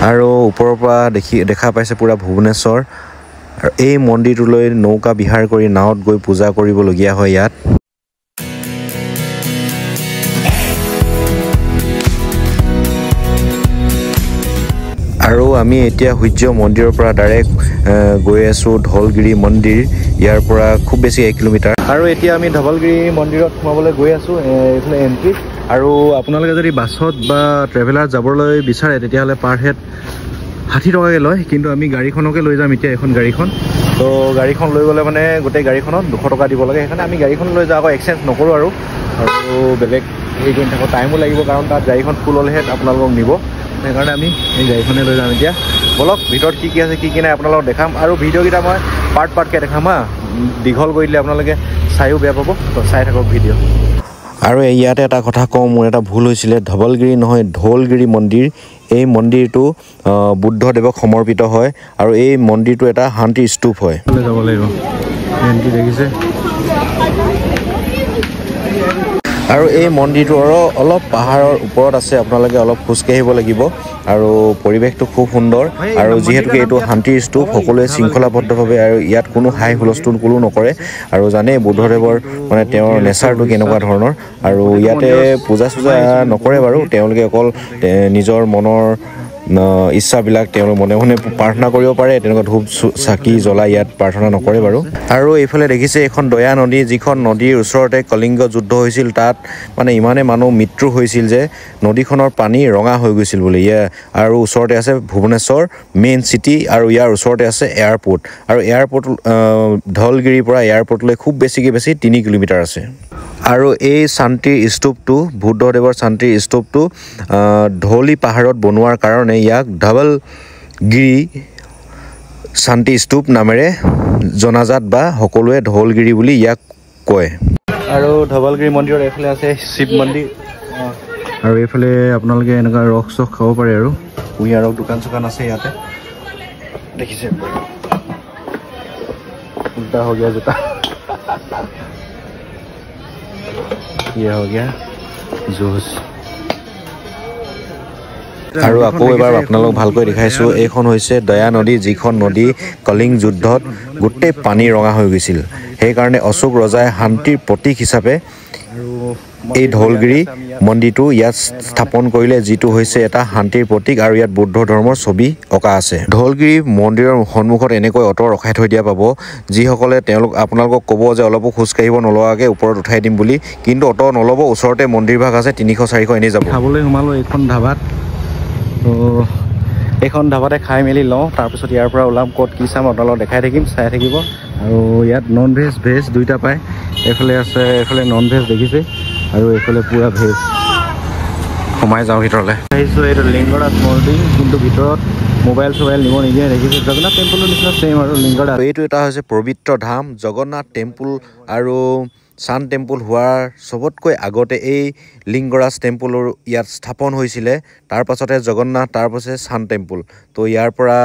আৰু ওপৰৰ পৰা দেখা পাইছে পূৰা ভুৱনেশ্বৰ। আৰু এই মন্দিৰটোলৈ নৌকা বিহাৰ কৰি নাৱত গৈ পূজা কৰিবলগীয়া হয় ইয়াত। আৰু আমি এতিয়া সূৰ্য মন্দিৰৰ পৰা ডাইৰেক্ট গৈ আছোঁ ধলগিৰি মন্দিৰ। ইয়াৰ পৰা খুব বেছি 1 কিলোমিটাৰ। আৰু এতিয়া আমি ধৱলগিৰি মন্দিৰত সোমাবলৈ গৈ আছোঁ, এইফালে এণ্ট্ৰি। আৰু আপোনালোকে যদি বাছত বা ট্ৰেভেলাৰ যাবলৈ বিচাৰে তেতিয়াহ'লে পাৰ হেড 60 টকাকৈ লয়, কিন্তু আমি গাড়ীখনকে লৈ যাম এতিয়া, এখন গাড়ীখন। তো গাড়ীখন লৈ গ'লে মানে গোটেই গাড়ীখনত 200 টকা দিব লাগে, সেইকাৰণে আমি গাড়ীখন লৈ যাওঁ, আকৌ এক্সচেঞ্জ নকৰোঁ আৰু বেলেগ হেৰি কৰি নাথাকোঁ, টাইমো লাগিব কাৰণ তাত গাড়ীখন ফুল হ'লেহে আপোনালোকক নিব, সেইকাৰণে আমি এই গাড়ীখনে লৈ যাম এতিয়া। ব'লক ভিতৰত কি কি আছে কি কি নাই আপোনালোকক দেখাম। আৰু ভিডিঅ'কেইটা মই পাৰ্ট পাৰ্টকৈ দেখাম, হা, দীঘল কৰি দিলে আপোনালোকে চায়ো বেয়া পাব, তো চাই থাকক ভিডিঅ'। আৰু ইয়াতে এটা কথা কওঁ, মোৰ এটা ভুল হৈছিলে, ধৱলগিৰি নহয় ধৌলগিৰি মন্দিৰ। এই মন্দিৰটো বুদ্ধদেৱক সমৰ্পিত হয় আৰু এই মন্দিৰটো এটা শান্তিৰ স্তূপ হয়। যাব লাগিব এণ্ট্ৰি দেখিছে। আৰু এই মন্দিৰটো অলপ পাহাৰৰ ওপৰত আছে, আপোনালোকে অলপ খোজকাঢ়িব লাগিব। আৰু পৰিৱেশটো খুব সুন্দৰ। আৰু যিহেতুকে এইটো শান্তিৰ স্তূপ, সকলোৱে শৃংখলাবদ্ধভাৱে আৰু ইয়াত কোনো হাই হুলস্থুল কোনো নকৰে। আৰু জানেই বুদ্ধদেৱৰ মানে তেওঁৰ নেচাৰটো কেনেকুৱা ধৰণৰ। আৰু ইয়াতে পূজা চূজা নকৰে বাৰু, তেওঁলোকে অকল নিজৰ মনৰ ইচ্ছাবিলাক তেওঁলোক মনে মনে প্ৰাৰ্থনা কৰিব পাৰে, তেনেকুৱা ধূপ চাকি জ্বলাই ইয়াত প্ৰাৰ্থনা নকৰে বাৰু। আৰু এইফালে দেখিছে এখন দয়া নদী, যিখন নদীৰ ওচৰতে কলিংগ যুদ্ধ হৈছিল। তাত মানে ইমানে মানুহ মৃত্যু হৈছিল যে নদীখনৰ পানী ৰঙা হৈ গৈছিল বোলে। ইয়াৰ আৰু ওচৰতে আছে ভুৱনেশ্বৰ মেইন চিটি, আৰু ইয়াৰ ওচৰতে আছে এয়াৰপৰ্ট। আৰু এয়াৰপৰ্ট ধলগিৰিৰ পৰা এয়াৰপৰ্টলৈ খুব বেছিকৈ বেছি 3 কিলোমিটাৰ আছে। আৰু এই শান্তিৰ স্তূপটো, বুদ্ধদেৱৰ শান্তিৰ স্তূপটো ধৌলি পাহাৰত বনোৱাৰ কাৰণে ইয়াক ধৱলগিৰি শান্তি স্তূপ নামেৰে জনাজাত বা সকলোৱে ধৌলগিৰি বুলি ইয়াক কয়। আৰু ধৱলগিৰি মন্দিৰত এইফালে আছে শিৱ মন্দিৰ। আৰু এইফালে আপোনালোকে এনেকুৱা ৰস চস খাব পাৰে আৰু কুঁহিয়াৰ ৰস দোকান চোকান আছে ইয়াতে দেখিছে। উল্টা হৈ গয়া জোতা, ये हो गया জুচ। আৰু আকৌ এবাৰ আপোনালোক ভালকৈ দেখাইছোঁ, এইখন হৈছে দয়া নদী, যিখন নদী কলিং যুদ্ধত গোটেই পানী ৰঙা হৈ গৈছিল। সেইকাৰণে অশোক ৰজাই শান্তিৰ প্ৰতীক হিচাপে এই ধৌলগিৰি মন্দিৰটো ইয়াত স্থাপন কৰিলে, যিটো হৈছে এটা শান্তিৰ প্ৰতীক। আৰু ইয়াত বৌদ্ধ ধৰ্মৰ ছবি অঁকা আছে। ধৌলগিৰি মন্দিৰৰ সন্মুখত এনেকৈ অট ৰখাই থৈ দিয়া পাব, যিসকলে তেওঁলোক আপোনালোকক ক'ব যে অলপো খোজকাঢ়িব নলগাকৈ ওপৰত উঠাই দিম বুলি, কিন্তু অট নল'ব, ওচৰতে মন্দিৰ ভাগ আছে, 300-400 এনেই যাব। খাবলৈ সোমালোঁ এইখন ধাবাত, তো এইখন ধাবাতে খাই মেলি লওঁ, তাৰপিছত ইয়াৰ পৰা ওলাম, ক'ত কি চাম আপোনালোকক দেখাই থাকিম, চাই থাকিব। আৰু ইয়াত নন ভেজ ভেজ দুইটা পায়, এইফালে আছে, এইফালে নন ভেজ দেখিছে আৰু এইফালে পূৰা ভেজ। সোমাই যাওঁ ভিতৰলৈ। আহিছোঁ এইটো লিংগৰাজ মন্দিৰ, কিন্তু ভিতৰত মোবাইল চোবাইল নিব নিদিয়ে, দেখিছে জগন্নাথ টেম্পুলৰ নিচিনা ছেইম আৰু লিংগৰাজ। এইটো এটা হৈছে পবিত্ৰ ধাম জগন্নাথ টেম্পুল। আৰু ছান টেম্পুল হোৱাৰ চবতকৈ আগতে এই লিংগৰাজ টেম্পুলৰ ইয়াত স্থাপন হৈছিলে, তাৰ পাছতে জগন্নাথ, তাৰ পাছতে ছান টেম্পুল। তো ইয়াৰ পৰা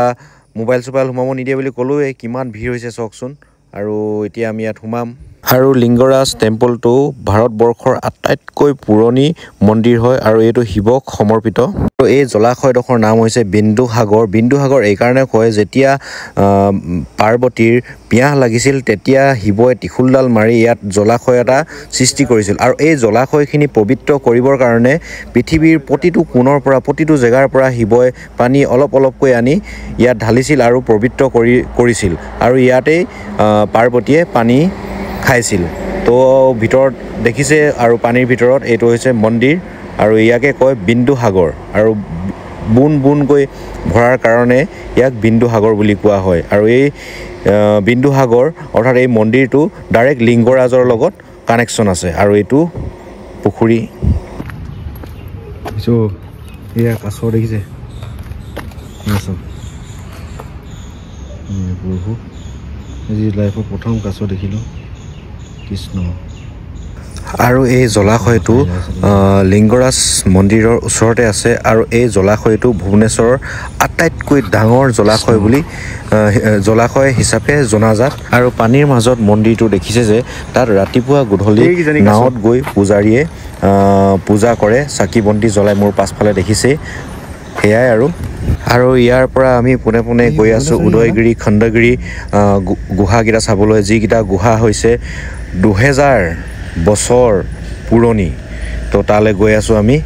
মোবাইল চোবাইল সোমাব নিদিয়ে বুলি ক'লোৱেই, কিমান ভিৰ হৈছে চাওকচোন। আৰু এতিয়া আমি ইয়াত সোমাম। আৰু লিংগৰাজ টেম্পলটো ভাৰতবৰ্ষৰ আটাইতকৈ পুৰণি মন্দিৰ হয় আৰু এইটো শিৱক সমৰ্পিত। আৰু এই জলাশয়ডোখৰ নাম হৈছে বিন্দু সাগৰ। বিন্দু সাগৰ এইকাৰণে কয়, যেতিয়া পাৰ্বতীৰ পিয়াহ লাগিছিল তেতিয়া শিৱই ত্ৰিশূলডাল মাৰি ইয়াত জলাশয় এটা সৃষ্টি কৰিছিল। আৰু এই জলাশয়খিনি পবিত্ৰ কৰিবৰ কাৰণে পৃথিৱীৰ প্ৰতিটো কোণৰ পৰা, প্ৰতিটো জেগাৰ পৰা শিৱই পানী অলপ অলপকৈ আনি ইয়াত ঢালিছিল আৰু পবিত্ৰ কৰিছিল। আৰু ইয়াতেই পাৰ্বতীয়ে পানী খাইছিল। তো ভিতৰত দেখিছে, আৰু পানীৰ ভিতৰত এইটো হৈছে মন্দিৰ, আৰু ইয়াকে কয় বিন্দু সাগৰ। আৰু বুন বুনকৈ ভৰাৰ কাৰণে ইয়াক বিন্দু সাগৰ বুলি কোৱা হয়। আৰু এই বিন্দু সাগৰ অৰ্থাৎ এই মন্দিৰটো ডাইৰেক্ট লিংগৰাজৰ লগত কানেকশ্যন আছে। আৰু এইটো পুখুৰী। এয়া কাছ দেখিছে, প্ৰভু, আজি লাইফৰ প্ৰথম কাছ দেখিলোঁ, কৃষ্ণ। আৰু এই জলাশয়টো লিংগৰাজ মন্দিৰৰ ওচৰতে আছে। আৰু এই জলাশয়টো ভুৱনেশ্বৰৰ আটাইতকৈ ডাঙৰ জলাশয় বুলি জলাশয় হিচাপে জনাজাত। আৰু পানীৰ মাজত মন্দিৰটো দেখিছে যে তাত ৰাতিপুৱা গধূলি নাৱত গৈ পূজাৰীয়ে পূজা কৰে, চাকি বন্তি জ্বলাই, মোৰ পাছফালে দেখিছে সেয়াই। আৰু আৰু ইয়াৰ পৰা আমি পোনে পোনে গৈ আছোঁ উদয়গিৰি, খণ্ডগিৰি গুহাকেইটা চাবলৈ, যিকেইটা গুহা হৈছে 2000 বছৰ পুৰণি। তো তালৈ গৈ আছোঁ আমি।